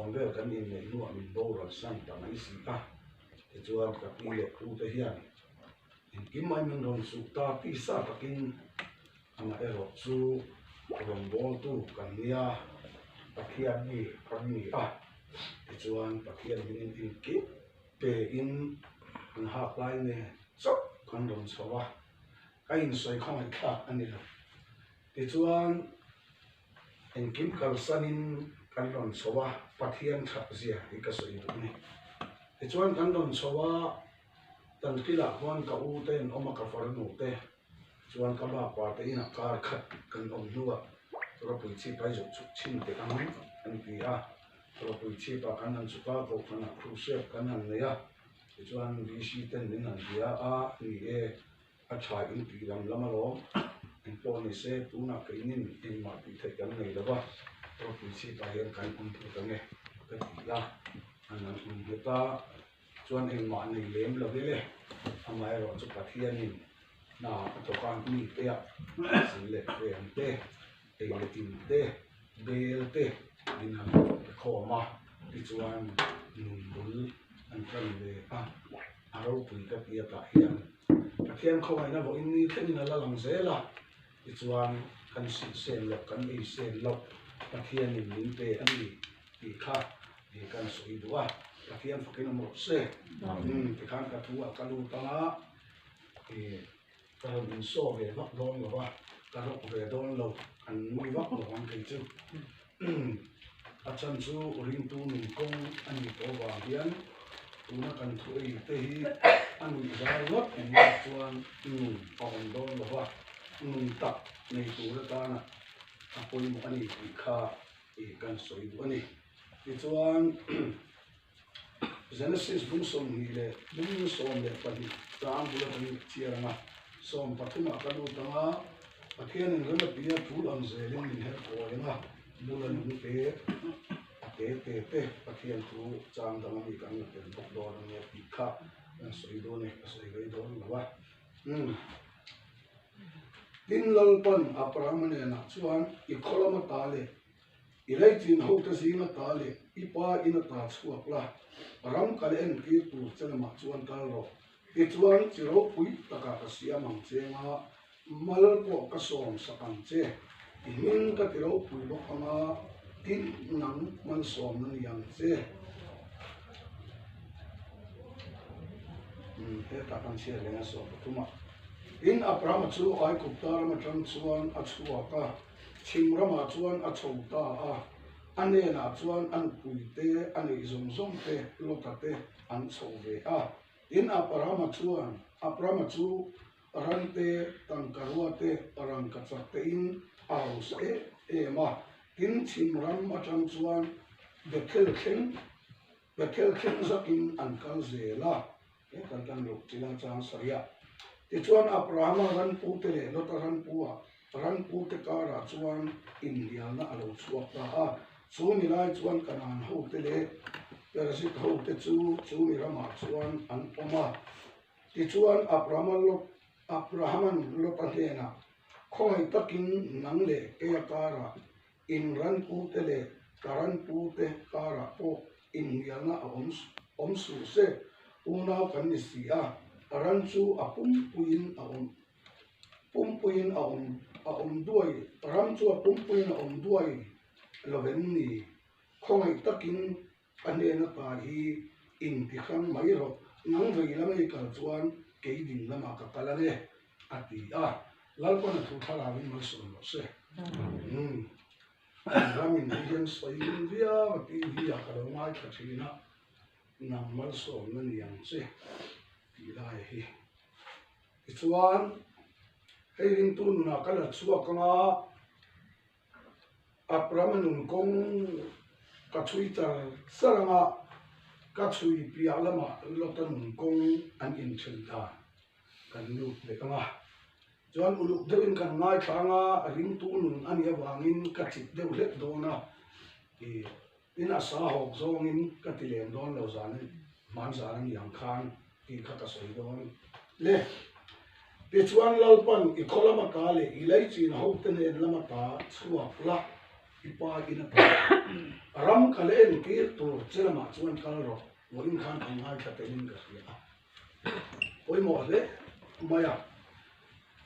sawm vel kan inneih hnuah min boral san ta mai si a, tichuan ka pi leh pu te hian engkim mai min rawn suh ta tisa takin amaherawh chu rawngbawltu kan nia Pathian mi kan ni a, tichuan Pathian hmingin engkim pein an hak lai nen chauh kan rawn chho a, ka insawi khawngaihthlak a ni lo. Tichuan engkim kalsanin kan rawn chho a, Pathian that zia hi ka sawi duh a ni. Tichuan kan rawn chho a, Tankilah khuan ka u te an awm a, ka farnu te chuan ka bapa te inah kar khat kan awm hnuah Ropui chhip a zawh chuk chhin teh ang an ti a, Ropui chhipah kan han chuk a, kohhranah crusade kan han nei a, tichuan VC ten min han bia a, ni e. A tha in tih lam lam alawm, eng pawh ni se tunah keinin engmah tih theih kan nei lo va, ropui chhipah hian kan awm phut ang e ka ti a, an han awm nghet a, chuan engmah nei lem lo vele, amaherawh chu Pathianin hna a thawk a, mite ah zin leh veng te, ei leh in te, bel te min han pe khawm a, tichuan nun bul an tan ve a. A ropui ka ti atah hian Pathian khawngaihna vawiin ni thlengin a la lang zel a, tichuan kan silh sen loh, kan ei sen loh Pathianin min pe a ni tih kha kan sawi duh a, Pathian fakin awm rawh se. Umm tikhan ka thu ah ka lut ang a, ka rawn insaw ve vak dawn lo va, ka rawk ve dawn lo, an nui vak lo ang kei chu. A chhan chu ringtu nun kawng a nih tawh vang hian tuna kan thu ei te hi a nuih zai ngawt eng ngawt chuan nun a awm dawn lo va, nun tak nei tur atana a pawimawh a ni tih kha kan sawi duh a ni. Tichuan. Genesis bung 20 bung 12 chang bul atangin ka chhiar ang a, 13 ah ka lut ang a, Pathianin rem a tia tul ang zelin min her kawi ang a, bul a nung te, a te te te Pathian thu chang dang ami kan la tel bawk dawn a nia tih kha kan sawi dawn e, ka sawi rei dawn lo a. Umm. Tin Lalpan Abrahama hnenah chuan i khaw lama ta leh I leichin hote zinga ta leh i pa in a ta chhuak la, ram kal entir tur che lamah chuan kal rawh. Tichuan, chi ropui takah ka siam ang che nga, mal pawh ka sawm sak ang che. I hming ka ti ropui bawk ang a, tin nang hmansawmna ni ang che. Umm, hetah kan chhiat leh nasa pathum a. Tin, Abrahama chu Aigupta ram atang chuan a chhuak a. Chhim ramah chuan a chho ta a, a hnenah chuan a nupui te, a neih zawng zawng te, Lota te an chho ve a. Tin, Abrahama chuan, Abrahama chu ran te, tangkarua te, rangkachak tein a hausa em em a. Tin, chhim ram atang chuan Bethel thleng, Bethel thleng zakin an kal zel a. He kan tan loh chila chang sawiah. Tichuan Abrahama ranpute leh Lota ranpua ranpute karah chuan inhnialna a lo chhuak ta a. Chu mi lai chuan Kanaan hote leh Perizit hote chu chu mi ramah chuan an awm a. Tichuan Abrahama Lot Abrahaman Lota hnenah, Khawngaih takin nang leh keia karah In ranpute leh ka ranpute karah pawh inhnialna a awm awm suh se, unau kan ni si a, ran chu a pumpuiin a awm pumpuiin a awm a awm duai ram chu a pumpuiin a awm duai lo em ni? Khawngaih takin ka hnena ta hi intihrang mai rawh, nang vei lama i kal chuan kei ding lamah ka kal ang e, a ti a. Lalpawn a thu thlarauin malsawm rawh se. Umm. Ramin hi hian sawi in viau a TV ah ka lo ngaithla thin a, nang malsawmna ni ang che tih lai hi. Tichuan, hei ringtu nunah ka la chhuak ang a, Abrahama nun kawng ka chhui char char ang a, ka chhui piah lamah Lota nun kawng an inthen dan kan lut leh ang a. Chuan uluk deuhin kan ngaithla ang a, ringtu nun a nih avangin ka chip deuh hlek dawn a, ih in a sa hawk zawngin ka ti lem dawn lo zan hman zan a ni ang khan tih kha ka sawi dawn le. Tichuan Lalpan i khaw lama ta leh i leichin hote nen lama ta chhuak la. I pa in a pa ram ka la entir tur che lamah chuan kal rawh, vawiin khan kan ngaithla telin ka hria a, pawimawh hle mai a.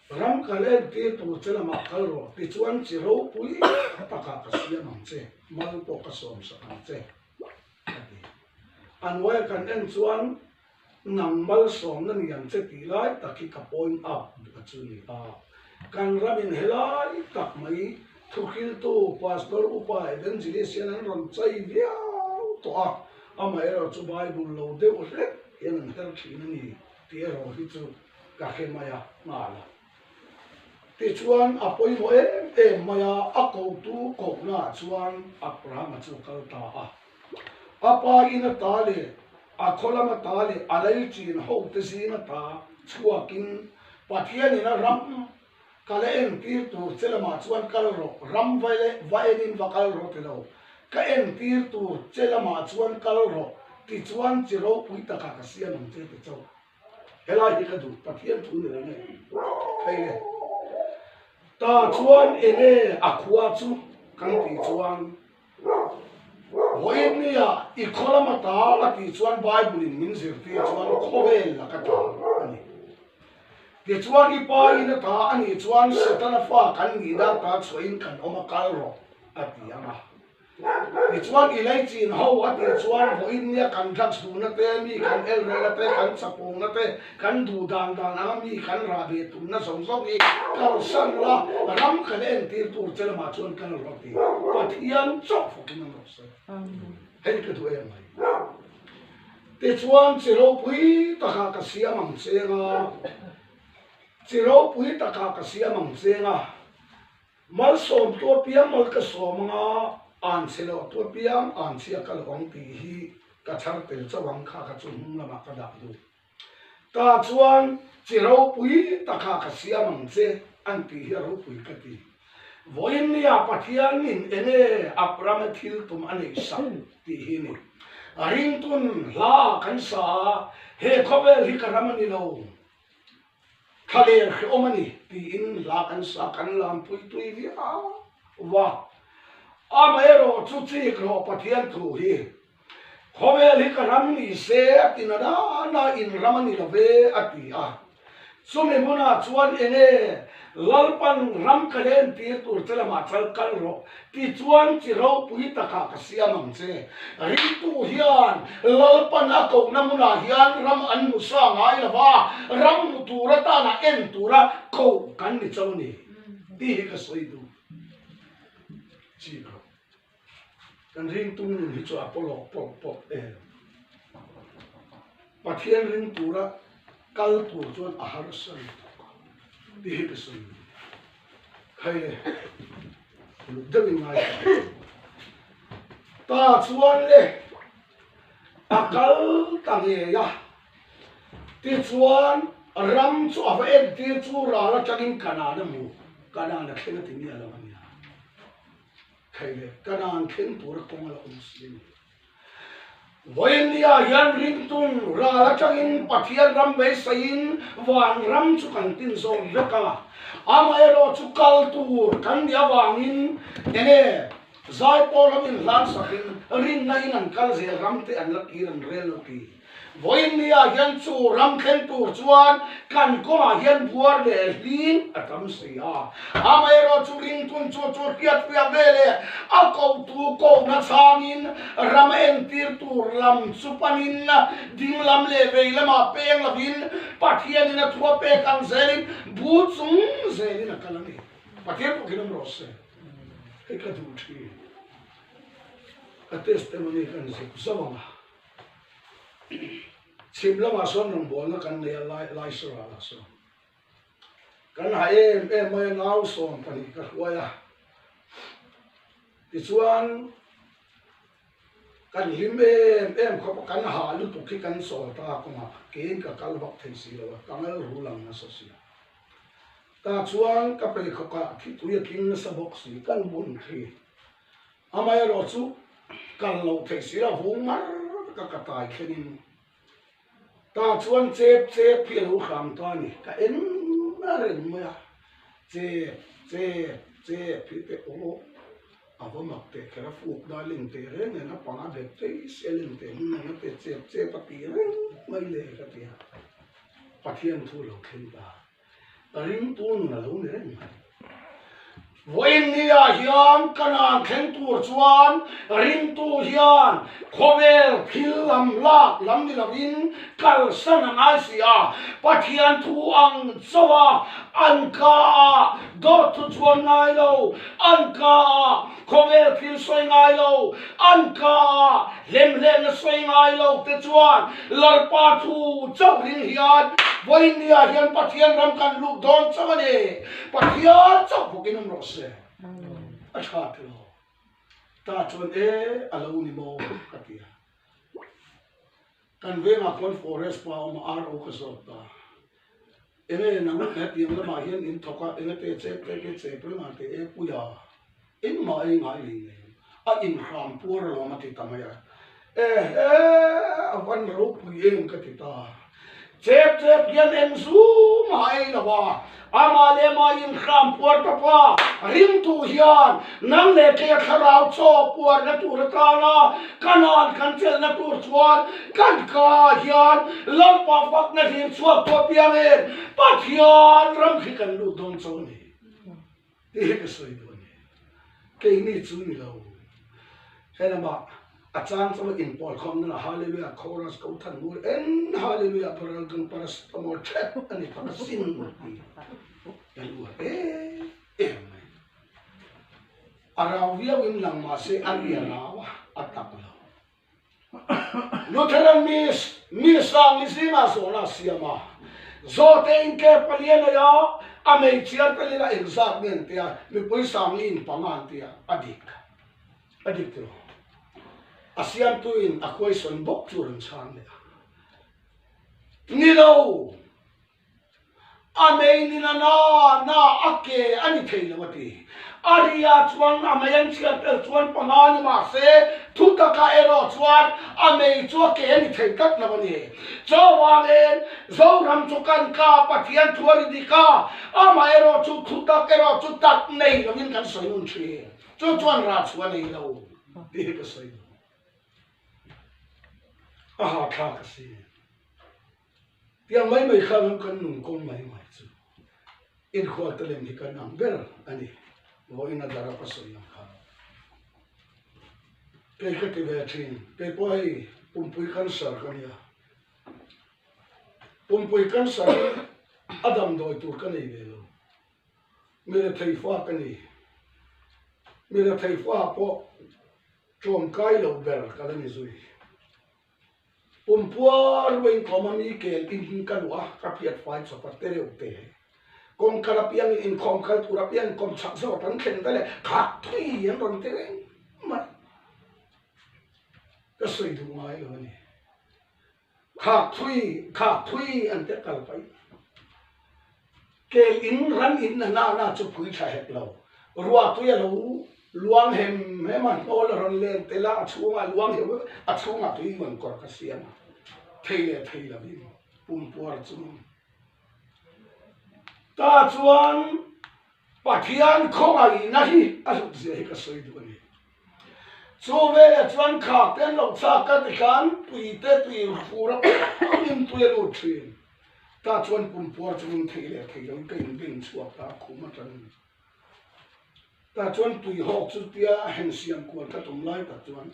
Ram ka la entir tur che lamah kal rawh tichuan chi ropui takah ka siam ang che, mal pawh ka sawm sak ang che a ti. A hnuaia kan en chuan Nang malsawmna ni ang che tih lai tak hi ka point up duh a chu ni a. Kan ramin helai tak mai thuhriltu Pastor Upa Evangelist hian an rawn chai viau tawh a, amaherawh chu Bible lo deuh hlek hian an her thin a ni tih erawh hi chu ka hre mai a nghal a. Tichuan a pawimawh em em mai a, a kotu kohnaah chuan Abrahama chu a kal ta a. A pa in a ta leh a khaw lama ta leh a lei chin hote zinga ta chhuakin Pathianin a ram ka la entir tur che lamah chuan kal rawh, ram va leh va enin va kal rawh ti lo, ka entir tur che lamah chuan kal rawh tichuan chi ropui takah ka siam ang che ti chauh. Helai hi ka duh, Pathian thu ni reng e. Hei le. Ta chuan enge a khua chu kan tih chuan Vawiin nia i khaw lama ta a tih chuan Bible in min zirtir chuan khawvel laka ta a ni. Tichuan i pa in a ta a nih chuan Setana fa kan nihna ta chhuahin kan awm a kal rawh a ti ang a. Tichuan i lei chin ho a tih chuan vawiin nia kan drugs duhna te, mi kan el relna te, kan chapawngna te, kan duh dan dan anga mi kan rah ve tumna zawng zawng hi kalsan la, ram kan entir tur che lamah chuan kal rawh ti. Pathian chauh fawkin an rawh se. Hei ka duh em mai. Tichuan chi ropui takah ka siam ang cheng a, chi ropui takah ka siam ang cheng a, Malsawm tu apiang mal ka sawm anga an chhe loh tu apiang an chhia ka lo ang tih hi ka chhar tel chauh ang kha ka chu hnung lamah ka dah duh. Ta chuan chi ropui takah ka siam ang che an tih hi a ropui ka ti. Vawiin nia Pathianin enge Abrahama thil tum a neih sak tih hi ni. Ringtun hla ah kan sa a, he khawvel hi ka ram a ni lo. Thlaler hrehawm a ni tiin hla kan sa kan lampui tui viau va. Amaherawh chu chik rawh Pathian thu hi khawvel hi ka ram ni se a ti na na in ram a ni lo ve a ti a. Chumi hmunah chuan enge Lalpan ram ka len tir tur che lamah chal kal rawh Tichuan chi ropui takah ka siam ang che. Ringtu hian Lalpan a kohna hmunah hian ram an hmu sa ngai lo va, ram hmu tur atana en tura koh kan ni chauh a ni tih hi ka sawi duh chik rawh. Kan ringtu nun hi chu a pawlawh pawlh pawlh em. Pathian ring tura kal tur chuan a harsa lutuk tih hi ka sawi duh. Khai le, uluk deuhin ngai ta ang che. Ta chuan le, a kal ta ngei a, tichuan ram chu a va entir chu ral atangin Kanaan a hmu, Kanaan a thleng a ti miah lo a nia. Khai le, Kanaan thleng tura kawng a la awm si a ni. Vawinia hian ringtung ral atangin Pathian ram beiseiin van ram chu kan tin zawm vek a, amaherawh chu kal tur kan nih avangin enge zaipawl ho inhlan sakin rinna in an kal zel ram te an la kir an rel lo ti. Vawinia hian chu ram thleng tur chuan kan kawngah hian buar leh hling a tam si a. Amaherawh chu ringtun chu chu hriatfiah ve leh a kohtu kohna chhangin ram entir tur lam chu panin ding lam leh vei lamah peng lovin Pathianin a thua pek ang zelin bu chung zelin a kal a ni. Pathian pawh khi lam rawh se. Hei ka duh thin. Ka testimony kan zuk zauh ang a. Chhim lamah sawn rawngbawlna kan nei a, lai Laisawrah lah sawn. Kan ha em em mai a, nau sawm pahnih ka hruai a. Tichuan kan hlim em em khawp a, kan hah lutuk hi kan chawl ta kawngah kein ka kal vak thei si lo a, ka ngal ru lang nasa si a. Tah chuan ka pheikhawkah thitui a tling nasa bawk si, kan bun khi. Amaherawh chu kal loh theih si lo vung mar ka ka tai thlengin ta chuan chep chep hi a lo hram ta a ni. Ka en reng mai a, chep chep chep hi te aw. A va mak teh kher a, fuk na len teh reng nen a pang a bet phei si a len teh hlun nen a pe chep chep a tih reng mai le ka ti a, Pathian thu lo thleng ta. Ringtu nun a lo ni reng mai. Vawiin nia hian Kanaan thleng tur chuan ringtu hian khawvel thil lam lak lam ni lovin kalsan a ngai si a, Pathian thu ang chauh a an ka a dawt thu chuan ngai lo, an ka a khawvel thil sawi ngai lo, an ka a hlemhlemna sawi ngai lo te chuan Lalpa thu chauh ring hian vawiin nia hian Pathian ram kan lut dawn chauh a ni. Pathian chauh bawkin awm rawh se. A tha ti lo. Ta chuan e a lo ni maw ka ti a. Kan vengah khuan forest pa a awm a, RO ka zawt ta. Enge nang hetiang lamah hian in thawk a, enge te chep te ke chep reng a te e puia engmah ei ngai lei nei a inhram puar alawm a ti ta mai a. Ehe a van ropui em ka ti ta. Chep chep hian eng zum a ei lo a, amah leh amah inhram puar tawp a, ringtu hian nang leh kei a thlarau chaw puarna tur atana ka nan kan chelhna tur chuan kan ka hian Lalpa fakna hlir chhuak tawh piangin Pathian ram khi kan lut dawn cho a ni tih hi ka sawi duh a ni. Keini chu ni lo. He lamah a chang chauh a inpawl khawm nana Hallelujah Chorus ko than mur en Hallelujah Paralgan Paracetamol thep a ni tak asin tih kan uar em em mai. A rau viau in lang mahse a ria rau a, a tak lo. Lutheran mi mi sang ni zingah zawhna a siam a, Zawhte in ke pali a nei a, a mei chiar telin a engzat nge an ti a, mipui sang li in panga an ti a, a dik. A dik tiraw? A siamtuin a question bawk chu rawn chhang leh a. Ni lo! A mei ni na na na a ke a ni thei lo a ti. A ria chuan a mei an chhiar tel chuan panga ni mah se, thu taka erawh chuan a mei chu a ke a ni thei tlat lo a ni. Chuvangin Zoram chu kan ka Pathian thu a ri dik a, amah erawh chu thu tak erawh chu tak nei lovin kan sawi nun thin. Chu chuan rah chhuah nei lo tih hi ka sawi duh. A hahthlak a si. Tiang mai mai khan an kan nung kawng mai mai chu inkhual ta lem hi kan ang ber a ni. Vawiin a dar a ka sawi ang khan kei ka ti ve thin. Kei pawh hei pumpui cancer ka nia. Pumpui cancer hi a damdawi tur ka nei ve lo. Mi rethei fa ka ni. Mi rethei fa pawh tlawmkai lo ber ka la ni zui. Pumpua ruain kawm a mi kel in ka luh a, ka phiat fai chawp a te reuh te. Kawng kal apiangin inkhawm kal tur apiangin kawm chak zawk an thlen ta leh khak thui an rawn ti reng mai. Ka sawi duh ngai lo a ni. Khak thui, khak thui an ti a kal paih. Kel in ran in na na na chu pui tha hek lo. Ruah tui a lo luang hem hem a, hnawl a rawn len tel a, a chhungah a luang heu a, a chhungah tui luan kawr ka siam a, thei leh thei lovin pumpuar chungin. Ta chuan Pathian khawngaihna hi a hlut zia hi ka sawi duh a ni. Chu velah chuan khak te an lo chak a tikhan tui te tui fur apiangin tui a lut thin. Tah chuan pumpuar chungin thei leh thei loin ka inbeng chhuak ta a khum atangin. Tah chuan tui hawk chu tia a hen siam kual ka tum lai tak chuan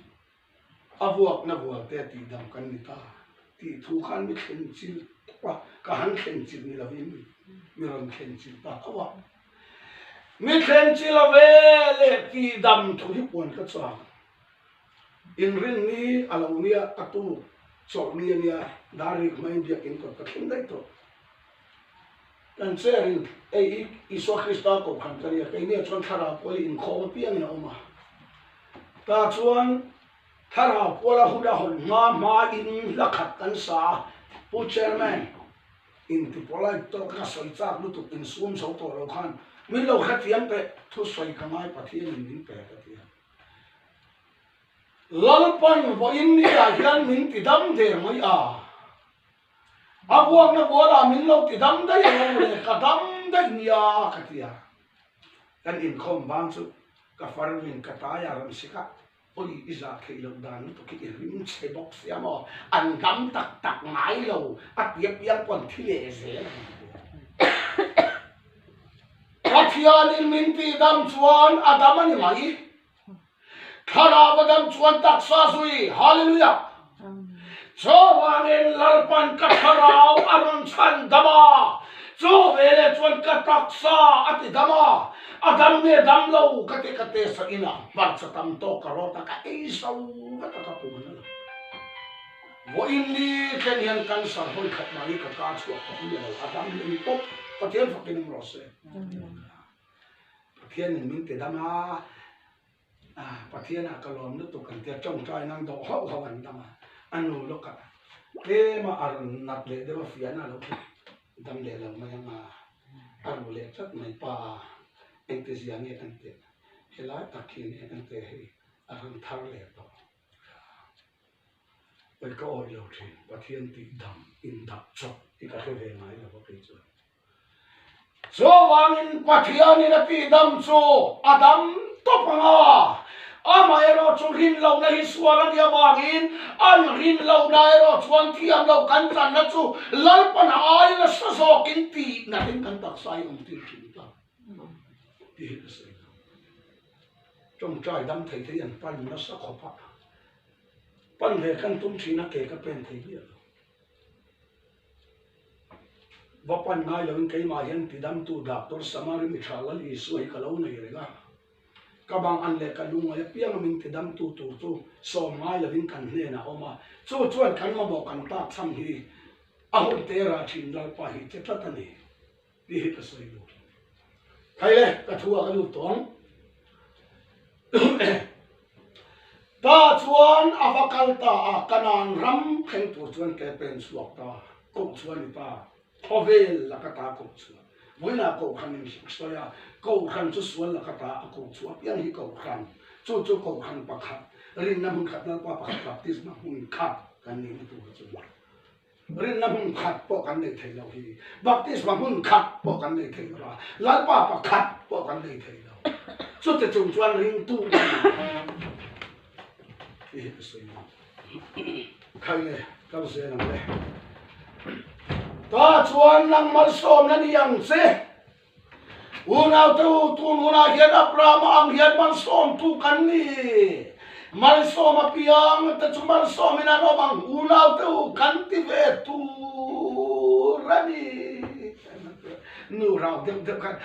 a vuakna vual te tih dam kan ni ta tih thu khan mi thlen chilh tawp a, ka han thlen chilh ni lovin mi rawn thlen chilh ta tho a. Mi thlen chilh a ve leh tih dam thu hi puan ka chang. Inrinni a lo nia a tuk chawlhni a nia dar rik hmain biakin kawt ka thleng daih tawh. Kan chair in hei hi Isua Krista kohhran ka nia keini ah chuan thlarau pual hi inkhawm apiangin a awm a. Tah chuan thlarau puala hun a hawn hma hma in hla khat kan sa a, Pu Chairman inti polite tawk ka sawi chak lutuk insum zo tawh lo khan min lo hrethiam teh thusawi ka ngai Pathianin min pe ka ti a. Lalpan vawiin niah hian min ti dam der mai a, a vuakna bualah min lo ti dam daih a lo le, ka dam daih nia ka ti a, kan inkhawm vang chu. Ka farnuin ka taia rawn sik a, Awi i zah theih loh dan lutuk hi i rim chhe bawk sia maw? An dam tak tak ngai lo, a tia piang pawh an thi leh zel a ni. Pathianin min tihdam chuan a dam a ni mai. Thlarau a dam chuan taksa zui, Hallelujah! Chuvangin Lalpan ka thlarau a rawn chhan dam a, chu veleh chuan ka taksa a ti dam a, a dam nge dam lo ka ti ka test a inah hmarcha tam tawk ka rawt a, ka ei zo vek a ka pum a la. Vawiin ni thleng hian cancer hawi khat mah hi ka ka chhuak tawh miah lo, a dam hi a ni tawp, Pathian fakin awm rawh se. Pathianin min ti dam a, Pathianah ka lawm lutuk an tia tawngtai nan dawh hauh hauh an dam a, a nu lawkah tlema a rawn nat leh deuh a fiahna a lo thleng dam leh lo mai ang a, a ruh leh tlat mai pa a, engti zia nge kan tih helai tak khi nge kan tih hei a rawn thar leh tawh. Oi ka awih lo thin, Pathian tih dam indah chawp hi ka hre ve ngai lo a kei chuan. Chuvangin Pathianin a tihdam chu a dam tawp ang a, amaherawh chu rinlohna hi sual a nih avangin an rinlohna erawh chuan thiam loh kan channa chu Lalpan a aia nasa zawkin tihnatin kan taksa hi awm tir thin ta tih hi ka sawi lo. Tawngtai dam thei te hi an pan nasa khawp a, pan ve kan tum thin a ke ka pen thei miah lo. Va pan ngai loin keimah hian tidamtu Doctor Samari Mitha Lal Isua hi ka lo nei reng a. Ka bang an leh ka lungngai apianga min tidamtu tur chu sawm ngai loin kan hnenah a awm a. Chu chuan kan mamawh kan tak chhan hi a hun te rah thin Lalpa hi che tlat a ni tih hi ka sawi duh. Thei le, ka thu ah ka lut tawh ang. Pa chuan a va kal ta a, Kanaan ram thleng tur chuan ke pen chhuak ta, koh chuan i pa, khawvel laka ta koh chhuah. Vawiinah kohhran in sawi a, kohhran chu sual laka ta a koh chhuah apiang hi kohhran, chu chu kohhran pakhat, rinna hmun khat, Lalpa pakhat, baptisma hmun khat kan nihna tur chu. Rinna hmun khat pawh kan nei thei lo hi, baptisma hmun khat pawh kan nei thei lo a, Lalpa pakhat pawh kan nei thei lo. Chuti chung chuan ringtu kan ni lo. Tih hi ka sawi ngam. Khai le, kal zel ang le. Ta chuan nang malsawmna ni ang che. Unaute u, tun hunah hian Abrahama ang hian malsawmtu kan ni. Malsawm apiang te chu malsawmin an awm ang. Unaute u, kan ti ve tur a ni. Nu rau deuh deuh khan,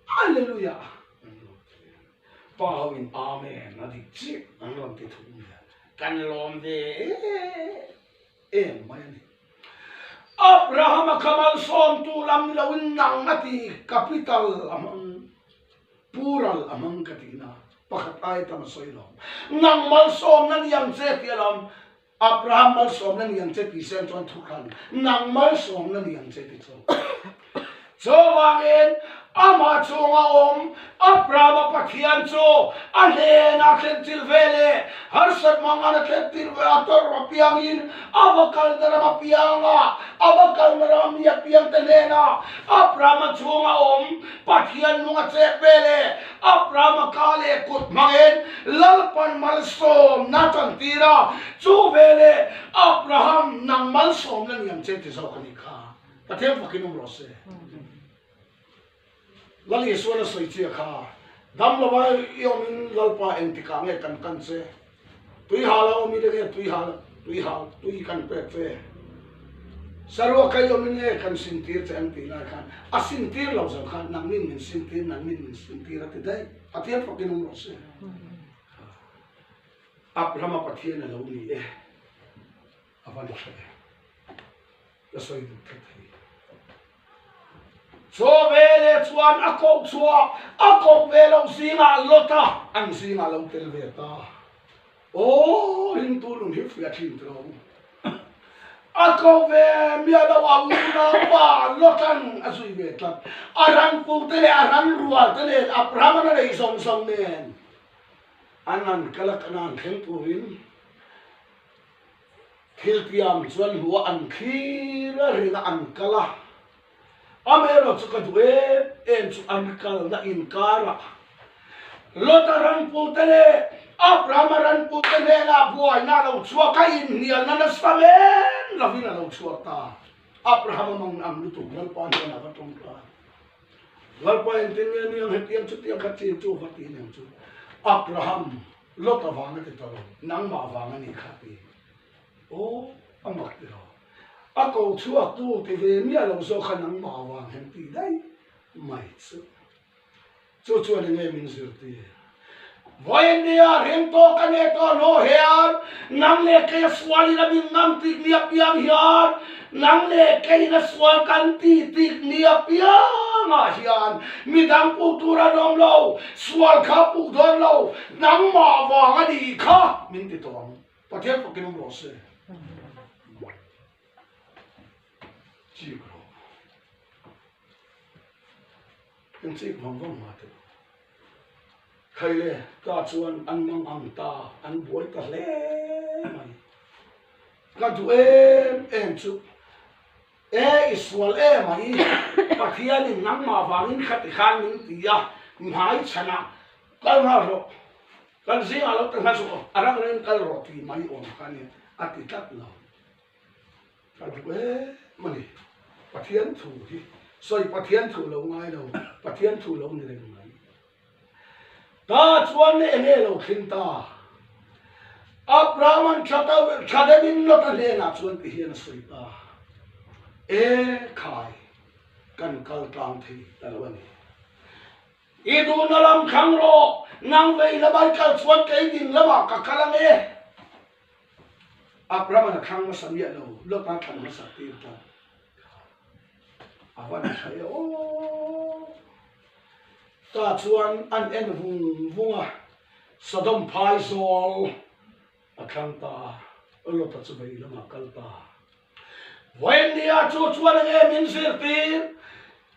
Hallelujah! an rawn ti ve a. Pa hoin Amen a dik chiah an rawn ti thung ve a. Kan lawm ve em mai a ni. Abrahama kha malsawmtu lam ni loin nang a ti capital a hmang, plural a hmang ka tihna pakhat ai tam a sawi lo. Nang malsawmna ni ang che tih a lam, Abraham malsawmna ni ang che tih sen chuan thuhran nang malsawmna ni ang che ti chu. Chuvangin amah chunga awm Abrahama Pathian chu a hnenah thlentir ve leh harsat mangan a thlentir ve a tawrh apiangin a va kalna ram apianga a va kalna ram mi apiangte hnenah Abrahama chunga awm Pathian nung a chek ve leh Abrahama ka leh kut hmangin Lalpan malsawmna chantir a, chu veleh Abraham nang malsawmna ni ang che ti zawk a nih kha. Pathian fakin awm rawh se. Lal Isuan a sawi chiah kha, Dam lova i awmin Lalpa engtikah nge kan kan che? Tui hal a awm i nge tui hal, tui hal, tui kan pek che? Saruak i awmin nge kan sintir che an tih lai khan, a sintir lo zo khan nangnin min sintir, nangnin min sintir a ti daih. Pathian fakin awm rawh se. Abrahama Pathian a lo ni e, a va ni hre e. Ka sawi duh tlat thei. Chaw ve leh chuan a koh chhuah, a koh ve loh zingah Lota an zingah lo tel ve ta. Aw, ringtu nun hi fiah thin tilo. A koh ve miah loh a unaupa Lotan a zui ve tlat. A ranpute leh a ranrual te nen Abraham-an a nei zawng zawng nen an han kal a, Kanaan thleng turin. Thil piang chuan hmuh an thlir a ring a an kal a, amaherawh chu ka duh em em chu an kalna inkarah. Lota ranpute leh Abrahama ranpute hnenah buaina a lo chhuak a, inhnialna nasa men lovin a lo chhuak ta. Abrahama mang ang lutuk Lalpa hnenah va tawngtai. Lalpa engtin nge niang hetiang chutiang kha chin chu va ti nen chu Abraham Lota vang a ti ta lo, nangmah vang a nih kha ti. Aw, a mak ti lo. A ko chhuaktu ti ve miah lo zawk kha nangmah vang hem ti daih mai chu. Chu chuan enge min zirtir? Vawiinnia reng tawk a nei tawh lo hian nang leh kei a sualin a min ngam tik ni apiang hian nang leh keiin a sual kan ti tik ni apiangah hian midang puh tur an awm lo, sual kha a puh dawn lo, nangmah vang a nih kha min ti tawh ang. Pathian fakin awm rawh se. Chik rawh. Eng chik vang vang hma teh. Khai le ta chuan an mang ang ta an buai ta hle mai. Ka duh em em chu e i sual em a i Pathianin nangmah vangin khati khan min ti a hmai chhanah kal nghal rawh. Kan zingah lo ta nghal suh aw a rang reng kal rawh ti mai awm kha nia a ti tlat lo. Ka duh em a ni. Pathian thu hi sawi Pathian thu lo ngai lo, Pathian thu lo ni reng mai. Ta chuan le enge lo thleng ta? Abraham-a'n tha tha deuhin Lota hnenah chuan ti hian a sawi ta, E khai, kan kal tlang thei ta lo a ni. I duhna lam thlang rawh, nang vei lamah i kal chuan kei ding lamah ka kal ang e. Abraham-a'n a thlang hmasa miah lo, Lot-a thlan hmasa tir tlat kha a va ni tha e aw. Tah chuan an en vung vung a, Sodom phai zawl a thlang ta a, Lot-a chu vei lamah a kal ta. Vawiinnia chu chuan enge min zirtir?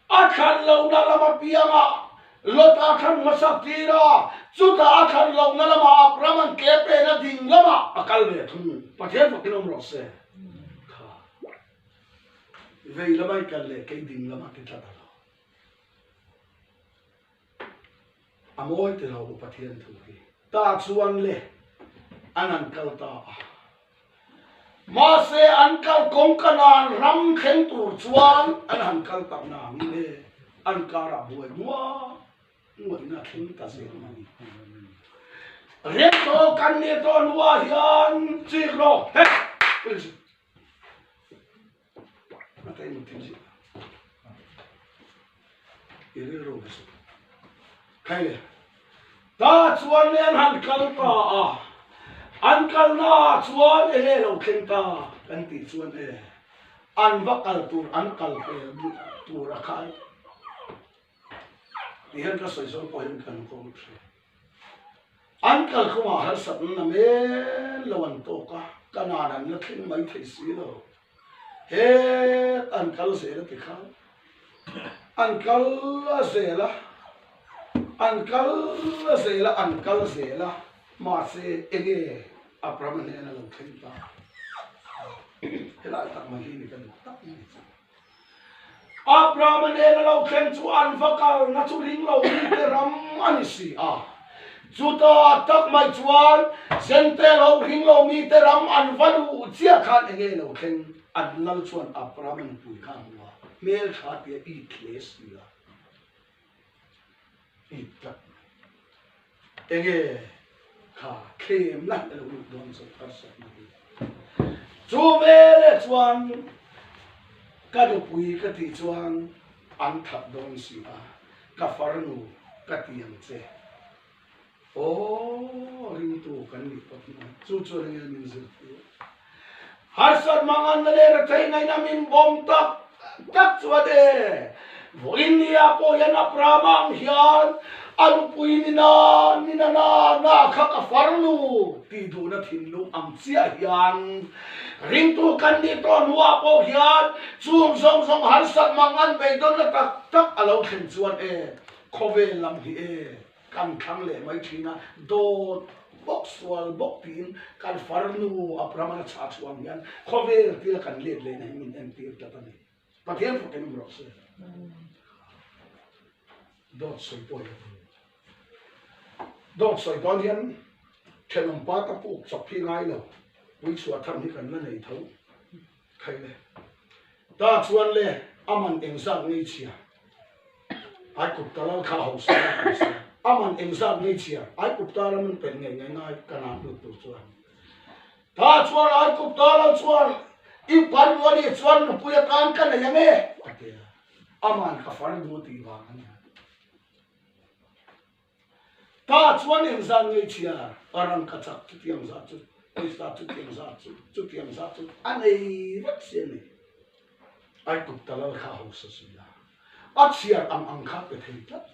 A thlan lohna lam apiangah Lot-a thlan hmasak tir a, chutah a thlan lohna lamah Abraham-a'n ke pena ding lamah a kal ve thung. Pathian fakin awm rawh se. Kha vei lama i kal leh kei ding lama ti tlat a lo. A mawi ti lo u Pathian thu hi. Tah chuan le an han kal ta a. Mahse an kal kawng ka nan ram thleng tur chuan an han kal tak na ang le an karah buai muah muahin a thleng ta zel mai. Rem tawh kan nih tawh hnuah hian chik rawh he. Ta chuan le an han kal ta a, an kalna ah chuan enge lo thleng ta kan tih chuan e an va kal tur an kal hmel tur a khai ti hian ka sawi zawng pawh hian kan kawng thin. An kalkawngah harsatna na men lo an tawk a, ka nan an la thleng mai thei si lo. Het an kal zel a ti khan an kal a zel a, an kal a zel a, an kal zel a, mahse enge Abraham-a hnena lo thleng ta? Helai tak mai hi ni ka duh tak mai chu. Abraham-a nena lo thleng chu an va kalna chu ring lo mite ram a ni si a. Chutah tak mai chuan Zente lo ring lo mite ram an va luh chiah khan enge lo thleng? An lal chuan Abraham-a nupui kha a hmu a, hmeltha tia it hle si a. It tlat mai. Enge kha thlemna a lo lut dawn zawk harsatna hi. Chu veleh chuan ka nupui ka tih chuan an that dawn si a, ka farnu ka ti ang che. Aw ringtu kan nih pawt mai. Chu chuan enge min zirtir? Harsat manganna leh rethei ngaihna min bawm tak tak chuan e, vawiin nia pawh hian Abrahama ang hian a nupui ni na ni na na na kha ka farnu tih duhna thinlung ang chiah hian ringtu kan nih tawh hnuah pawh hian chung zawng zawng harsat mangan beidawnna tak tak a lo thlen chuan e, khawvel lam hi e. Kan thlang leh mai thin a, dawt bawk sual bawk tiin kan farnu Abraham-a chhah chhuah ang hian khawvel tila kan let lehna hi min entir tlat a ni. Pathian fakin awm rawh se. Dawt sawi pawh hi a ni. Dawt sawi dawn hian thenawm pa ta puk chawp hi ngai lo, puichhuah tham hi kan la nei tho khai le. Ta chuan le a man engzat ngei chhia ai kut ta lal kha hausa a kan sia, a man engzat ngei chhia ai kut ta ram an pen ngei ngei ngai ka nan lut tur chuan. Ta chuan ai kut ta lal chuan i pan lu a nih chuan nupui atan ka nei ang e a ti a, a man ka far lu tih vang a nia. Ta chuan engzat ngei chhia a rangka chak chutiang zat chu, pawisa chutiang zat chu, chutiang zat chu a nei vek si a ni. Aigupta lal kha a hausa zui a, a chhiar ang ang kha pe thei tlat.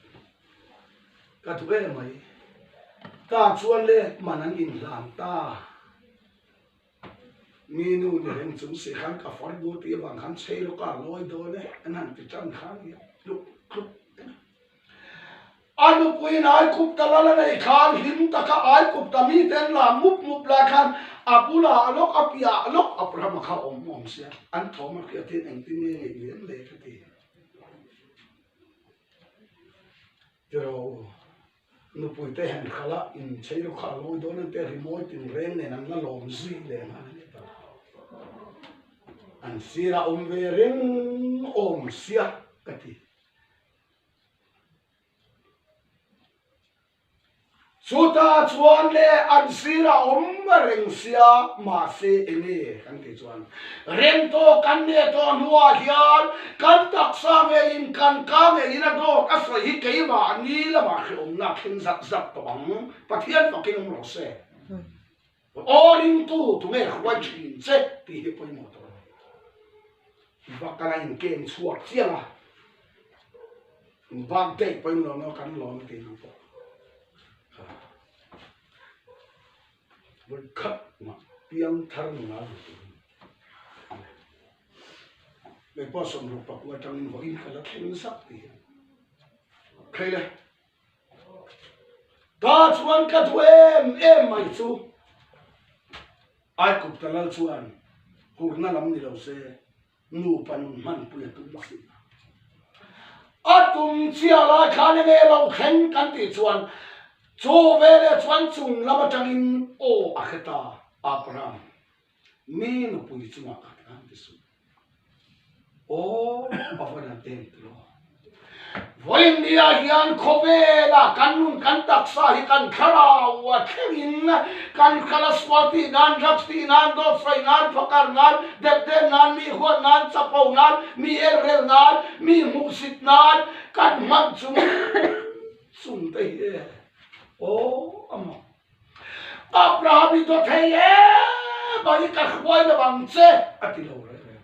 Ka duh em mai. Ta chuan le man an inhlan ta. Mi nu ni reng chung si khan ka far duh tih avang khan chei lawk a lawi dawn e an han ti tan khan nia tluk tluk a nupuiin Aikupta lal a neih khan hlim taka Aikupta mite an lam mup mup lai khan a bulah lawk a piah lawk Abrahama kha awm awm sia an thawm a hriat hian engtin nge ngeih liam le ka ti tiraw. Nupui te hen khalh a, in chei ru kha a lawi dawn an tia rimawi tin reng nen an la lawm zui leh nghal a ni ta. An sir a awm ve reng awm sia ka ti. Chutah chuan le an sir a awm reng sia mahse enge kan tih chuan Rem tawh kan neh tawh hnuah hian kan taksa ngeiin kan ka ngeiin a dawt a sawi hi keimah ni lamah hrehawmna a thleng zat zat tawh ang. Pathian fakin awm rawh se. Aw ringtu tunge hruai thin che tih hi pawimawh tawh a ni. Va kala inken chhuak chiang a, birthday pawimawh lo kan lawm tih ang pawh kha. Vawi khat mah piang thar nuna duh tur a ni. Kei pawh sawmruk pakua atangin vawiin ka la thleng zak tih hi thlei le. Ta chuan ka duh em em mai chu Aikupta lal chuan hurna lam ni lo se nupa nun hmanpui a tum si a. A tum chiah lai khan enge lo thleng kan tih chuan chu veleh chuan chung lam atangin aw a hre ta, Abraham, mi nupui chungah khat khan ti suh. Aw a va la tem tilo. Vawiin nia hian khawvela kan nun kan taksa hi kan thlarau a thlengin kan kal a sual tih nan, drugs tih nan, dawt sawi nan, phakar nan, depdem nan, mi huat nan, chapo nan, mi elrel nan, mi hmuhsit nan kan hman chung chung te hi e aw a mak. Abraham i dawt hei em a i ka hruai lo ang che a ti lo reng reng.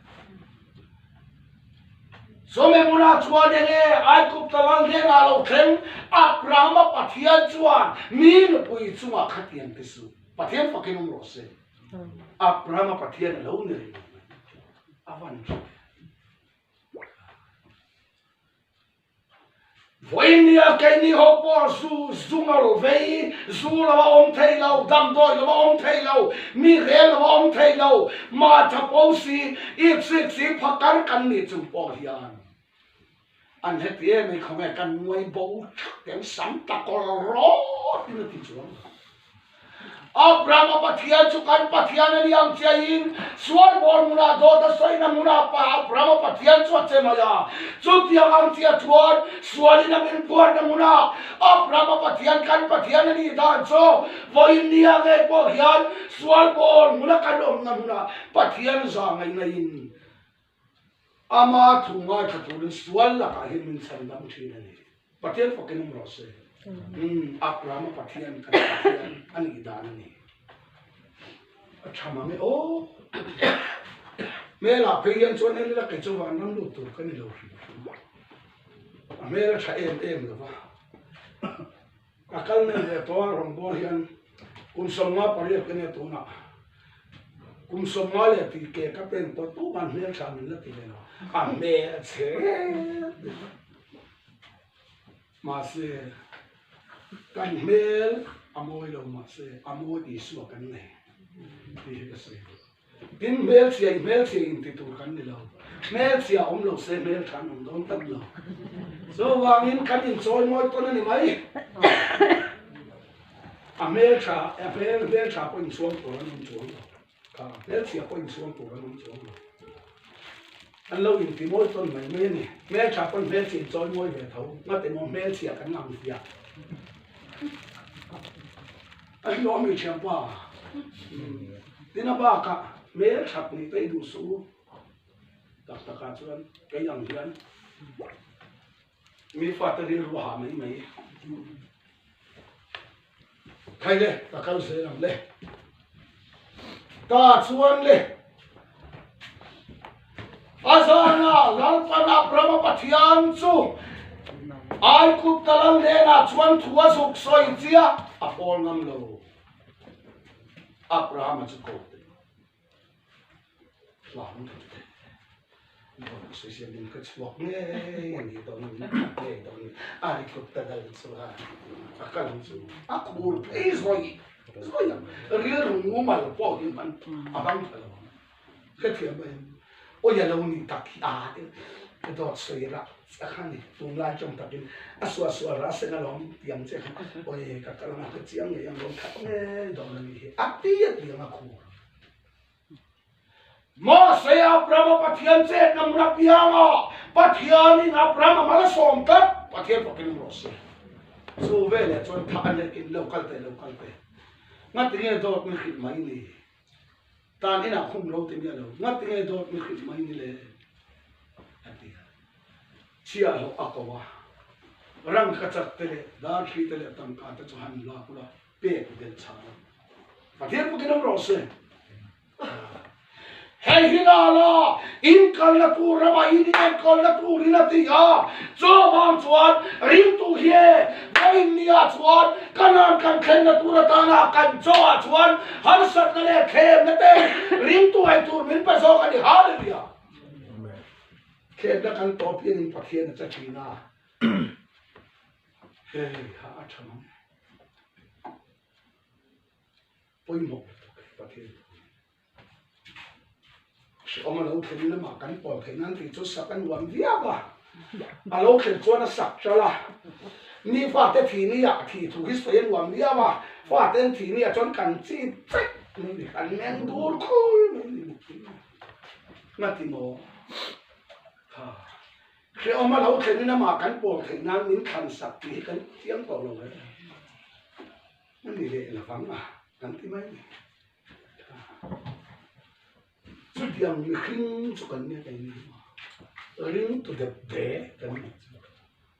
Chumi hmunah chuan enge Aigupta lal hnenah lo thleng Abrahama Pathian chuan mi nupui chungah khatiang ti suh. Pathian fakin awm rawh se. Abrahama Pathian a lo ni reng mai. A van tha ve. Vawinia keini ho pawh zu zung a lo vei, zu lo a awm thei lo, damdawi lo a awm thei lo, mi rel lo a awm thei lo, mah chapo si, ip sik si phakar kan nih chung pawh hian an heti em ei khawnge kan nguai bo thak teh ang sam ta kawr rawt in a ti chuang lo. Abrahama Pathian chu kan Pathian a ni ang chiahin sual bawl hmunah dawt a sawina hmunah pa Abrahama Pathian chu a che mai a. Chutiang ang chiah chuan sualin a min phuarna hmunah Abrahama Pathian kan Pathian a nih dan chu vawiin nia ngei pawh hian sual bawl hmuna kan awmna hmunah Pathian za ngaihnain Ama thu ngaithla turin sual lakah hian min chhan dam thin a ni. Pathian fakin awm rawh se. Umm Abrahama Pathian kan Pathian a nih dan a ni. A tha mang e aw. Hmelah phei hian chuan en ila kei chu vanram lut tur ka ni lo hrim hrim. A hmel a tha em em lo va. A kal nei leh tawh a rawngbâwl hian kum 58 ka nia tunah kum 50 leh tih ke ka pen tawh tuman hmeltha min la ti ve lo a hmel chhe mahse kan hmel a mawi lo mahse a mawi Isua kan nei tih hi ka sawi duh. Tin, hmelchhia i hmelchhia in ti tur kan ni lo. Hmelchhia awm lo se hmeltha an awm dawn tlat lo. Chuvangin kan inchawi mawi tawn a ni mai. A hmeltha, a hmel hmeltha pawh inchhuang tur an awm chuang lo. Kha hmelchhia pawh inchhuang tur an awm chuang lo. An lo inti mawi tawn mai mai a ni. Hmeltha pawn hmelchhia inchawi mawi ve tho. Ngate maw hmelchhia kan ang fiah. A hi awm i thianpa. Tin a bakah hmelthat nih te i duh suh u. Tak takah chuan kei ang hian mi fate rilru a hah mai mai. Thai le, ka kal zel ang le. Ta chuan le, a zana Lalpan Abrahama Pathian chu Aigupta lal hnenah chuan thu a zuk sawi chiah a pawl ngam lo. Abrahama chu ko teh. Hlang thut te Bawk sawi min ka chhuak ngei a ni dawn a min khat ngei dawn a ni ai kut ta dal chuan a kal chu a khur phei zawi zawi ang rilru mumal pawh hi hman a bang tha lo ang hrethiam mai ang awi a lo ni tak hi a te dawt sawi rah a kha ni tunlai tawng takin a suah suah rah seng alawm tiang che kha awi ka kal anga ka chiang ngei ang lo khat ngei dawn a ni hi a ti a tiang a khur. Mahse Abrahama Pathian chetna hmun apianga Pathianin Abrahama mal a sawm tlat, Pathian fakin rawh se. Chu veleh chuan thah a nekin lo kal teh, lo kal teh. Ngatinge dawt mi hrilh mai ni? Tan inah khum lo ti miah lo. Ngatinge dawt mi hrilh mai ni le? A ti a. Chhiahhlawh a ko a. Rangkachak te leh darthli te leh tangka te chu han lak ula. pek belh chhah lo. Pathian pawhin awm rawh se. Hei hi la la, in kalna tur ramah in inenkawlna turin a ti a, chuvang chuan ringtu hi vawiin niah chuan Kanaan kan thlenna tur atana kan chawah chuan harsatna leh thlemna te ringtu ei tur min pe zawk a ni. Hallelujah! Thlemna kan tawp hianin Pathian a che thin a. Hei kha a tha mang e. Pawimawh lutuk e Pathian thu hi. Hrehawm a lo thlen lamah kan pawl theih nan tih chu sak a nuam viau a. A lo thlen chuan a sak ṭal a. Mi fate thi ni ah thi thu hi sawi a nuam viau a. Fate an thi ni ah chuan kan chi chaih mai ni, kan meng dur khur mai ni. Ngati maw? Kha. Hrehawm a lo thlenin amah kan pawl theih nan min thlan sak tih hi kan chiang tawh lo e. A ni leh lovang a, kan ti mai ni. Chutiang mihring chu kan nia kei ni maw? Ring tu dep ve kan ni chu.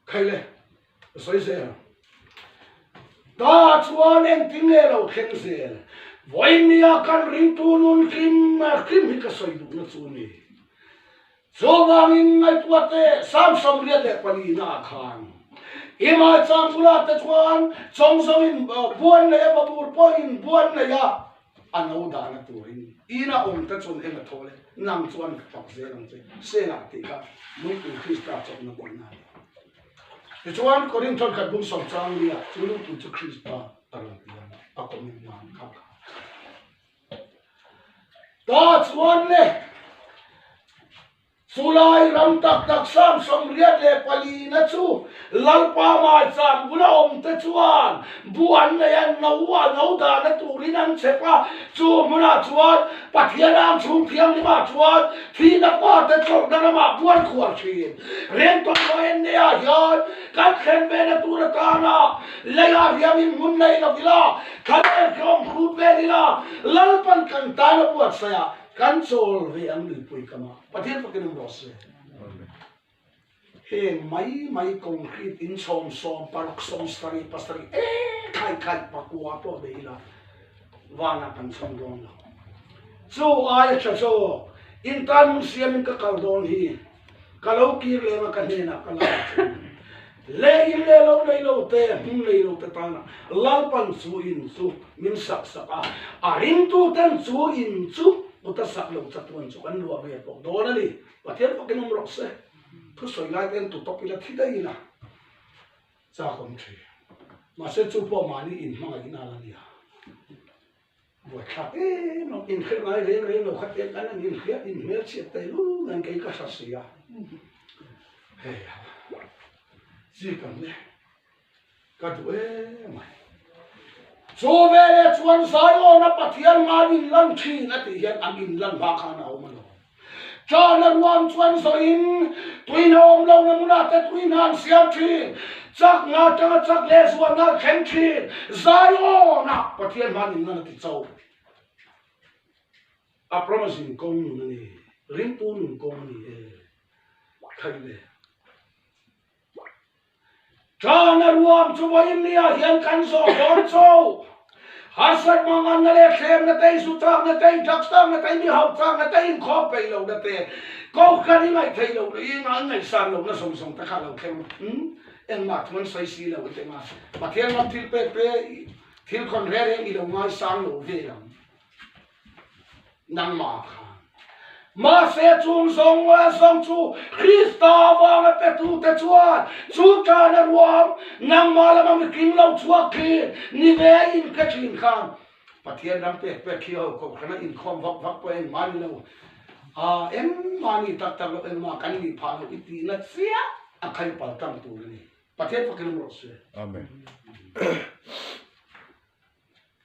Khai le, ka sawi zel ang. Ta chuan engtin nge lo thleng zel? Vawinia kan ringtu nun hlim hlim hi ka sawi duhna chu ni. Chuvangin ngaihtuah teh, Sam 44 ah khan i maicham bulah te chuan chawngzawngin buan nei a, babur pawhin buan nei a, a no dahna turin ina awm te chuan eng a thaw le, nang chuan ka fak zel ang che, Selah tih kha Lungpui Krista chawpna tihna a ni. Tichuan Korinth khat bung sawm chang nia chu Lungpui chu Krista a rawn ti ang a comment nan kha kha. Ta chuan le, chulai ram tak tak Sam 84 na chu Lalpa maicham bula awm te chuan bu an nei a, no a no dahna turin an chep a, chu hmunah chuan Pathian ang chhung thianghlimah chuan thihna fate chawlhna ramah bu an khuar thin. Rengtawn Mawi Nneah hian kan thlen vena tur atana leiah riangin hmun nei lo ila, Thlalel tlawm hrut vel ila, Lalpan kan tan a buatsaih a, kan chawl ve ang nuipui kam a, Pathian fakin awm rawh se. Heng mai mai concrete in chhawm sawm paruk sawm sarih pasarih e khai khai pakua pawh nei ila vanah kan chhawm dawn lo. Chu aia tha zawk in tan hmun siamin ka kal dawn hi. Ka lo kir leng a ka hnenah ka la chu le in le lo nei lo te hmun nei lo te tana Lalpan chu in chu min sak sak a, a ringtu ten chu in chu kuta sak lo chatuan chu kan luah ve tawh dawn a ni. Pathian fakin awm rawh se. Thusawi lai ten tu tawp ila thi daih ila chak awm thin. Mahse chu pawh mahni inhmangaihna la nia. Buaithlak em ang, inhrilh ngai reng reng lo kha te kan an inhriat inhmelchhiat ta ru nan kei ka hra si a. Hei a, chi kan le, ka duh em mai. Chu veleh chuan Zion-a Pathian ngan inlan thin a tih hian an inlan hma khan a awm alawm. Chana ruam chuan zawhin tuihna awm lohna hmunah te tuihna an siam thin. Chakna atanga chak leh zualna an thleng thin. Zion-a Pathian hman inlan a ti chauh. A promising kawng nun a ni. Ringtu nun kawng a ni e. Khaih le. Ṭana ruam chu vawiin nia hian kan zawh dawn cho. Harsat manganna leh thlemna te, isu chakna te, drugs chakna te, mi hauh chakna te, inkhawm peih lohna te, kohhran i ngaih theih lohna, i ngaihsan lohna zawng zawng te kha a lo thleng a. Engmah thu an sawi si lo i teng a. Pathian ram thil pek te, thil khawn reng reng i lo ngaisang lo ve ang. Nangmah khan. Mahse chung zawng zawng chu Krista avanga petute chuan chu tana ruam nangmah lama mihring lo chhuak thin ni ve in hre thin khan Pathian ram pek pek khi ho kohhrana inkhawm vak vak pawh engmah ni lo a engmah ni tak tak lo engmah kan nih phah lo i tihna chiah a khai pal tlang tur a ni. Pathian fakin awm rawh se. Amen.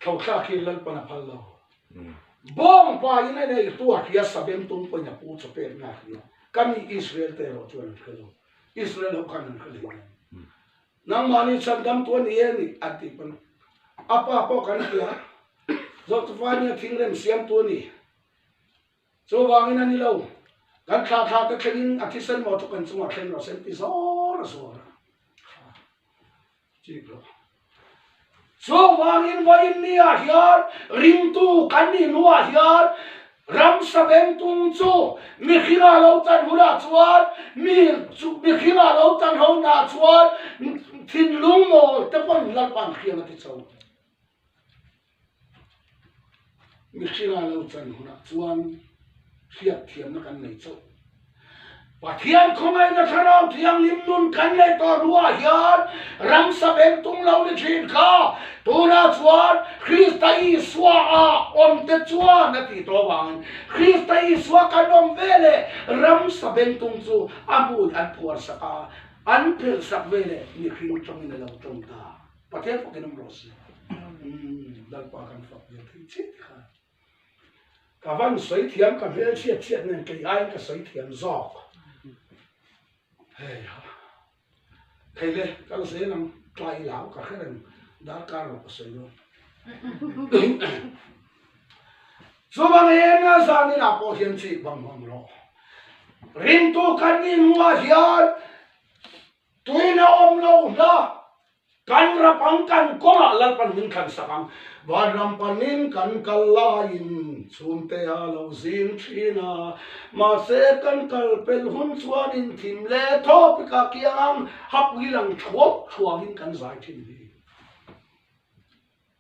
Thlauhthlak hi Lalpan a phal lo. Bawngpa in a nei tu a hria Sabem tum pawhin a pu chaw pekna a hria. Ka mi Israel te erawh chuan an hre lo. Israel ho khan an hre hlei lo. Nangmahni chhandam tu a ni e ni an tih pawn a pa pawh kan hria. Zawhchufai nia thingrem siam tu a ni. Chuvangin a ni lo. Kan thla thla te thlengin a thisen maw chu kan chungah thleng rawh se an ti zawr a zawr a. Chik rawh. Chuvangin vawiin niah hian ringtu kan nih hnuah hian ramsa bengtung chu mihringa lo chan hunah chuan mi chu mihringa lo chan ho hunah chuan thinlung mawl te pawn Lalpa'n hriam a ti chho. Mihringa lo chan hunah chuan hriatthiamna kan nei chauh. Pathian khawngaihna Thlarau Thianghlim nun kan neih tawh hnuah hian ramsa beng tung lo ni thin kha tunah chuan Krista Isua ah awm te chuan a tih tawh avangin Krista Isua kan awm veleh ramsa beng tung chu a hmui an phuarsak a, an phelhsak veleh mihring tawngin a lo tawng ta. Pathian fakin awm rawh se. Lalpa kan fak ve thei chiah ti kha. Ka van sawi thiam ka hmel chhiat chhiat nen kei aiin ka sawi thiam zawk. Hei ha. Thei le kal zel ang tlai lau ka hre reng darkar rawh ka sawi dawn. Chuvangin zaninah pawh hian chik bang bang rawh. Ringtu kan nih hnuah hian Tuina awm lo hla kan rap ang kan kawngah Lalpan min thlan sak ang. Vanram panin kan kal laiin chhungte a lo zing thin a, mahse kan kal pel hun chuanin thim leh thawpik a kiang ang hapui lang thuau thuauin kan zai thin hi.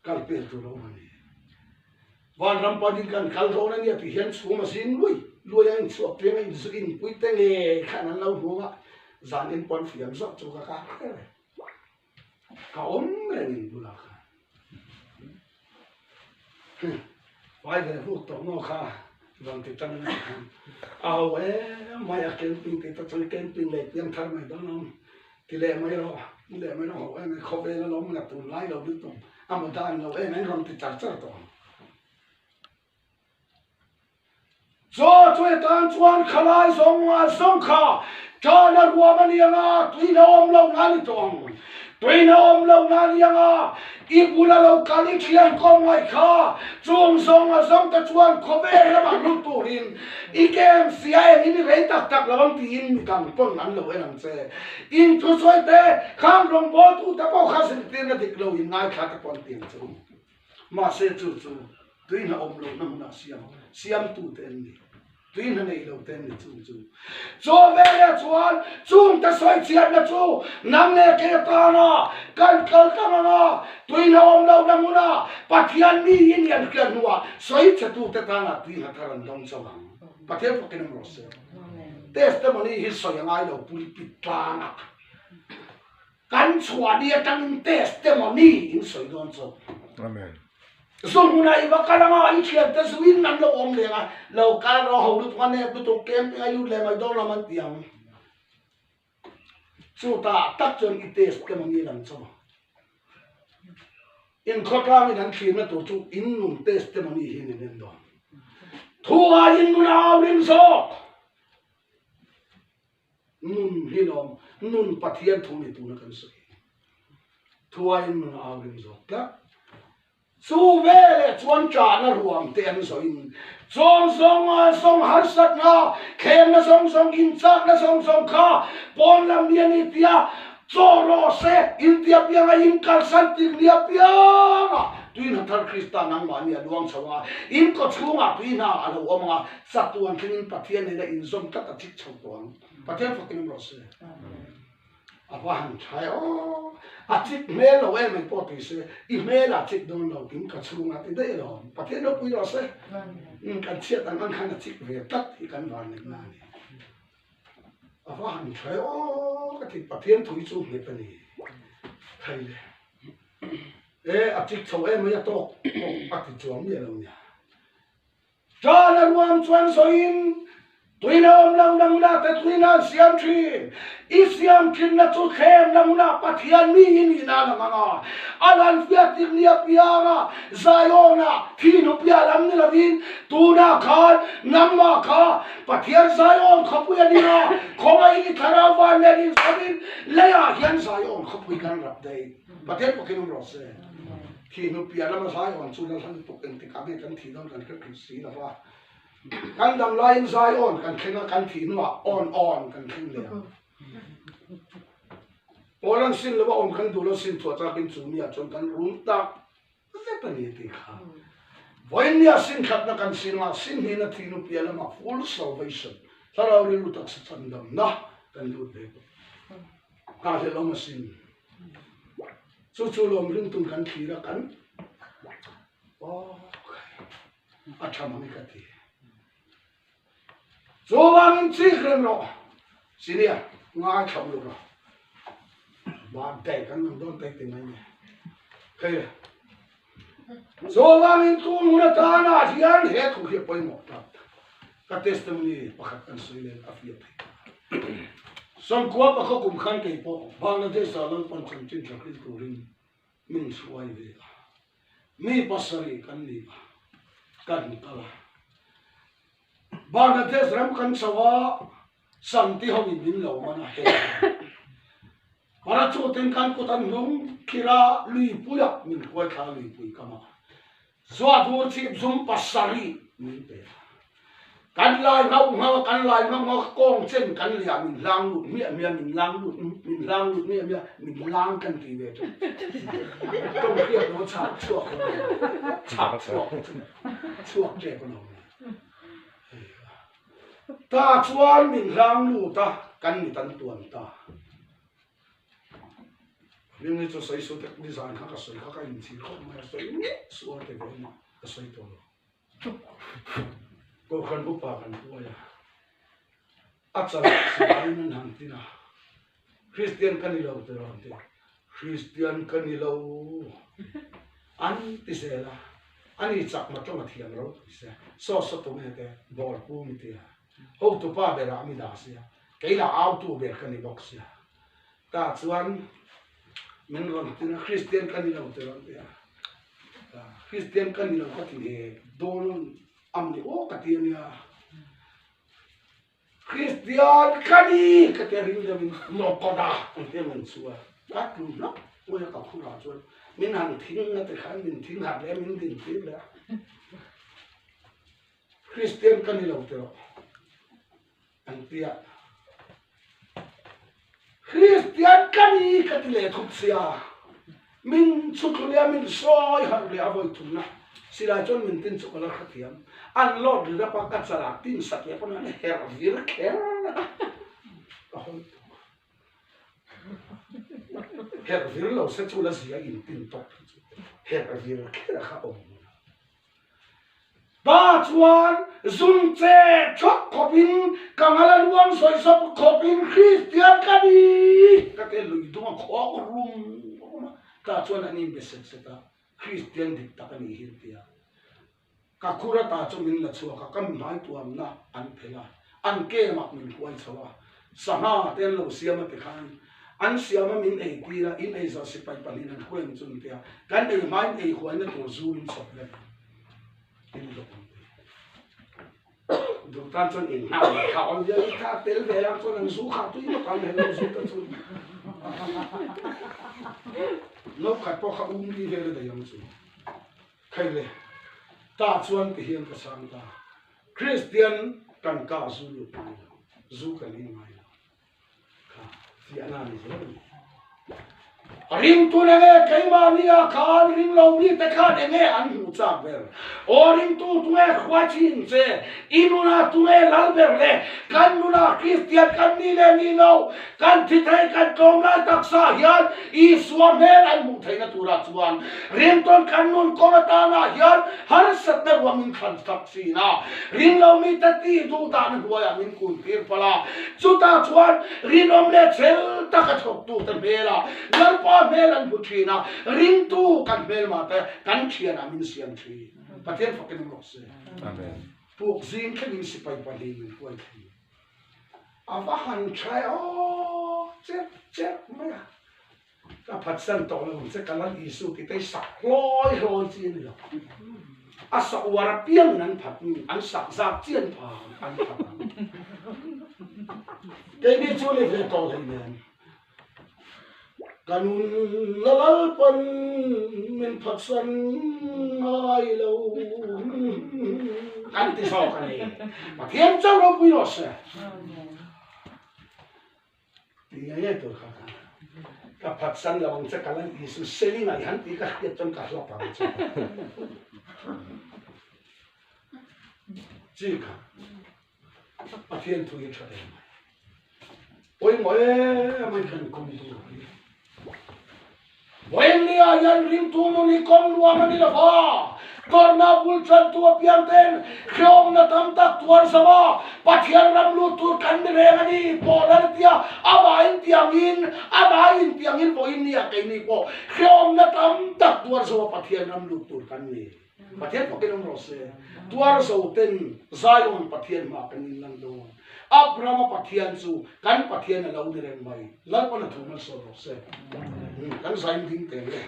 Kal pel tur a awm a ni. Vanram panin kan kal dawn a nia tih hian chhum a zing lui lui a inchhuak piang a inzu inpui te ngei khan an lo hmu a, zan in pawn fiam zawk chu ka kar hle reng. Ka awm reng in bulah khan. Vai ve vuk tawh maw kha rawn ti tang a a ho em mai a camping tih te chuan camping leh piang thar mai dawn awm ti leh mai rawh ti leh mai rawh ho em mai khawvel alawm la tun lai lo lutuk a maw dan lo em em rawn ti char char tawh ang. Chaw chu hetan chuan khalai zawng zawng kha tana ruam a ni ang a, tuina awm lo na ni tawh ang. Tuina awm lo na ni ang a, i bula lo kal i thian kawng ngaih kha chung zawng a zawng te chuan khawvel lamah lut turin i kem sia engin i rei tak tak lo ang tiin midang pawn an lo en ang che. In thusawi te, khang rawngbawltu te pawh kha zirtirna dik lo in ngaithla te pawh an ti ang che u. Mahse chu chu tui hna awm lohna hmunah siam siamtu te an ni. Tui hna nei lo te an ni chung chu. Chaw veleh chuan chungte sawi chhiatna chu nang leh kei atana kan kal tlang anga tui hna awm lohna hmuna Pathian mi in an hriat hnuah sawi chhetute tana tui hna thar an dawng chauh ang. Pathian fakin awm rawh se. Testimony hi sawi a ngai lo pulpit tlangah. Kan chhuah ni atangin testimony in sawi dawn chauh. Amen. Zu hmunah i va kal anga i thiante zuin an lo awm leng a, lo kal rawh ho lutuk a nep lutuk camping a lut leh mai dawn lam an ti ang. Chutah tak chuan i testimony lang chauh. In khawtlangin an thlirna tur chu in nun testimony hi ni nem dawn. Thu aiin nun a au ring zawk. Nun hi lawm, nun Pathian thu ni tuna kan sawi. Thu aiin nun a au ring zawk tlat. Chu veleh chuan ṭahna ruang te an zawhin chawng zawng zawng harsatna, thlemna zawng zawng, inchakna zawng zawng kha pawn lam ni a ni tia chaw rawh se intia pianga inkalsan tik ni apianga tui hna thar Krista nangmahni a luang chho a, in kaw chhungah tui hna a lo awm anga chatuan thlengin Pathian nena inzawm tlat a chik chho tawh ang. Pathian fakin awm rawh se. A va han tha e aw, a chik hmel lo em engpawh ti se, i hmel ah chik dawn lo in ka chhung a ti daih alawm, Pathian ropui rawh se, umm kan chhiat ang ang khan a chik ve tlat hi kan van neih na a ni. A va han tha e aw ka ti, Pathian thui chu nghet a ni thei le. E a chik chho em mai a tawk pawh a ti chuang miah lo nia. Ṭan a ruam chuan sawiin, Tuina awm lo na hmunah te tuina an siam ṭhin. I siam ṭhinna chu thlemna hmunah Pathian mi i nihna a lang ang a. A lan fiah tik ni apianga Zion-ah thi hnupiah lam ni lovin tunah khan nangmah kha Pathian Zion khawpui a ding a, khawngaihin i thlarau van nen insamin leiah hian Zion khawpui kan rap daih. Pathian pawhin awm rawh se. Thih hnu piah lama Zion chu lal han tuk engtik ah nge kan thih dawn kan hre thei si lo va. Kan dam laiin Zion kan thleng a, kan thih hnuah awn awn kan thleng leh ang. Pawl an sin lo a, awm kan duh lo sin thuah chakin chu mi ah chuan kan rum tak zet a ni a ti kha. Vawiin sin khatna kan sin a, sin hnihna thih hnu piah lamah full salvation, thlarau rilru taksa chhandamna kan lut ve bawk. Nghahhlelh awm asin. Chu chu lawm ringtun kan thlir a kan a tha mang ka ti. Chuvangin chik reng rawh senior ngai thlauh lo rawh. Ba dai kan lang dawn tai ti mai ni. Hei chuvangin tun hun atana hian he thu hi a pawimawh tak. Ka testimony pakhat kan sawi nen a fiah thei ta. Sawmkua pakhaw kum khan kei pawh Bangladesh-ah Lalpan chanchin tha hril turin min hruai ve a. Mi pasarih kan ni a, kan kal a. Bangladesh ram kan chho a, Sangti hoin min lo man a hel a. Parachutin kan kut an hnung khir a, luipuiah min hruai thla a luipui kam a. Zuadur chhip zum pasarih min pe a. Kan lai nghauh nghauh a, kan lai nghauh nghauh a, kawng chen kan liah min hlang lut hmiah hmiah, min lang lut, min hlang lut hmiah hmiah, min lang kan ti ve tawh. Tawng hriat lo chhak chhuak lo, chhak chhuak chhuak tep alawm. Ta chuan min hlang lut a, kan mit an tuan ta. Hming hi chu sawi suh tek nizan kha ka sawi kha ka inchhir khawp mai a, sawi miah suh a ti ve a, ka sawi tawh lo. Kohhran upa kan huai a, a chal silaiin an han tin a, Kristian ka ni lo tiraw an ti, Kristian ka ni lo an ti zel a, ani chakma tawng a thiam ropui se, saw saw tunge te ball pu mi tia, hotupa berah mi dah sia, kei lah autu ber ka ni bawk sia. Tah chuan min rawn tin a, Kristian ka ni lo ti rawn ti a, Kristian ka ni lo ka ti he dawn am ni aw ka ti a nia, Kristian ka ni ka ti a ring deuhin Mawkawda ang te min chu a, ka tlu hlauh mai a ka khurah chuan min han thing a ti khan min thing harh leh a min din tir leh a, Kristian ka ni lo ti rawh. An ti a, Kristian ka ni ka ti leh thup sia, min chhukthlu leh a, min sawi harh leh a vawi thumna silai chuan min tin chu ka la hrethiam, an lawt ri rap a, ka chalah tin satliah pawn an herh vir kher a, ka hawi tuk. Herh vir lo se chu la zia in tin tawk hi chu herh vir kher a kha awm. Pa chuan zum che thawk khawpin ka ngal a luang sawi sawp khawpin Kristian ka ni ka ti lui dung a khawk rum rum a, tah chuan an inbe set set a, Kristian dik tak a nih hi an ti a. Ka khur ata chu min la chhuak a, ka hmai tuamna an phelh a, an kemah min huai chho a, sangha te an lo siam a ti khan. An siam a min ei tir a, in ei zawh sipai pahnihin an hruai ang chu an ti a, kan ei hmain ei huaina tur zu min chhawp vek in hlawh ang ti. Duh tan chuan eng nghal leh kha awm viau i kha tel ve ang chuan an zu kha tui ngawt ang hello zu te chu. No khat pawh kha um li vel a daih ang chu. Khai le, ta chuan ti hian ka chhang ta. Kristian kan ka zu lut ngai lo, zu kan in ngai lo. Kha fiahna a ni zel a ni. A ringtu nge keimahni ah khan ring lo mite khan enge an hmuh chak ber? Aw ringtu tunge hruai thin che? I nunah tunge lal ber le? Kan nunah Kristian kan ni leh ni lo, kan thi thei kan tlawm lai taksa hian Isua hmel an hmuh theihna turah chuan ringtawn kan nun kawng atanah hian harsatna ruah min thlan chak thin a. Ring lo mite tih duh dahna hnuaiah min kun tir palh a. Chutah chuan rinawm leh chhel taka thawktute hmelah Lalpa hmel an hmu thin a, ringtu kan hmelmah te kan thianah min siam thin. Pathian fakin awm rawh se. Amen. Puk zing thlengin sipai pahnih min hruai thin. A va han tha e aw chep chep mai a. Ka phatsan tawh lo ang che, ka Lal Isu ti te sak hlawi hlawi chi a ni lo. A sa uar apiangin an phat mi, an sak zat chi an pha an phat ang. Keini chu ni ve tawh hlei nen. Ka nun la Lalpan min phatsan ngai lo kan ti zawk a ni. Pathian chauh ropui rawh se. Ti ngei ngei tur kha ka ka phatsan lo ang che ka Lal Isu seli ngai han tih ka hriat chuan ka hlap ang che. Chi kha Pathian thu hi tha em mai. Pawimawh em mai kan kawng tur hi. Vawiinnia hian ringtu nun hi kawng nuam a ni lo va, tawrhna bul tantu apiang ten hrehawmna tam tak tuar zo a, Pathian ram lut tur kan ni reng a ni, Paul an ti a, amah intiangin, amah intiangin vawiinnia keini pawh hrehawmna tam tak tuar zo a Pathian ram lut tur kan ni. Pathian fakin awm rawh se. Tuar zo ten Zion Pathian hmah kan inlan dawn. Abrahama Pathian chu kan Pathian a lo ni reng mai. Lalpan a thu malsawm rawh se. Kan zaim ding teh le.